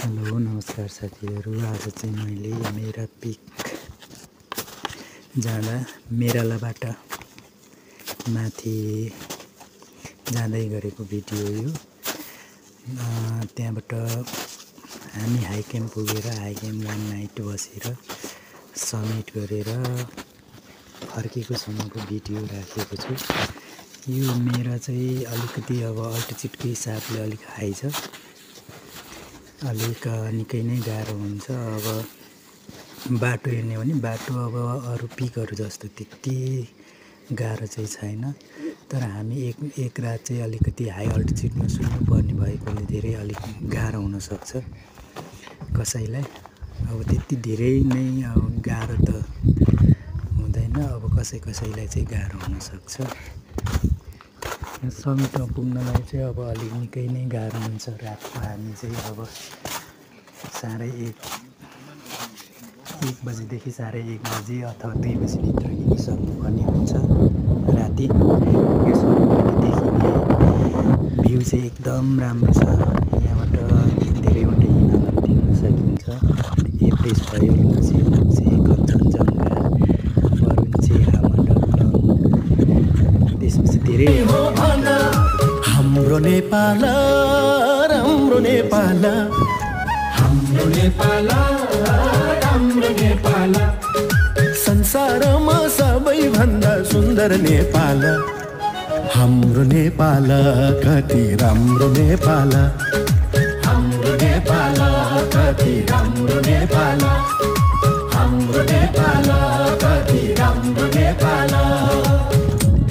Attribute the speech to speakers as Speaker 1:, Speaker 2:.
Speaker 1: Hello नमस्कार साथीहरू। आज चाहिँ मैले मेरा पिक जाँदा मेरालाबाट माथि जाँदै गरेको भिडियो यो। त्यहाँबाट हामी हाई क्याम्प पुगेर हाई क्याम्प वान नाइट बसेर समिट गरेर फर्केको सम्मको भिडियो राखेको छु। यो मेरा चाहिँ अलिकति अब अल्टिट्युडको हिसाबले अलिक हाई छ, अलिक निकै नै गाह्रो हुन्छ। अब बाटो हेर्ने भने बाटो अब अरू पिकहरू जस्तो त्यति गाह्रो चाहिँ छैन, तर हामी एक रात चाहिँ अलिकति हाई अल्टिट्युडमा सुत्नुपर्ने भएकोले धेरै अलिक गाह्रो हुनसक्छ कसैलाई। अब त्यति धेरै नै अब गाह्रो त हुँदैन, अब कसैलाई चाहिँ गाह्रो हुनसक्छ। समिटमा पुग्नलाई चाहिँ अब अलिक निकै नै गाह्रो हुन्छ। रातको हामी चाहिँ अब 1:30 बजीदेखि 1:30 बजी अथवा 2 बजीभित्र हिँडिसक्नुपर्ने हुन्छ राति। यो समिटबाट देखिने भ्यू चाहिँ एकदम राम्रो छ। यहाँबाट धेरैवटा इनामहरू देख्न सकिन्छ। एभरेस्ट भयो, चाहिँ कञ्चनजङ्घा, वरुणचे, हामाडक्कम, त्यसपछि धेरै
Speaker 2: हाम्रो नेपाल राम्रो नेपाल, हाम्रो नेपाल राम्रो नेपाल, संसारमा सबैभन्दा सुन्दर नेपाल। हाम्रो नेपाल कति राम्रो नेपाल, हाम्रो नेपाल कति राम्रो नेपाल, हाम्रो नेपाल कति राम्रो नेपाल।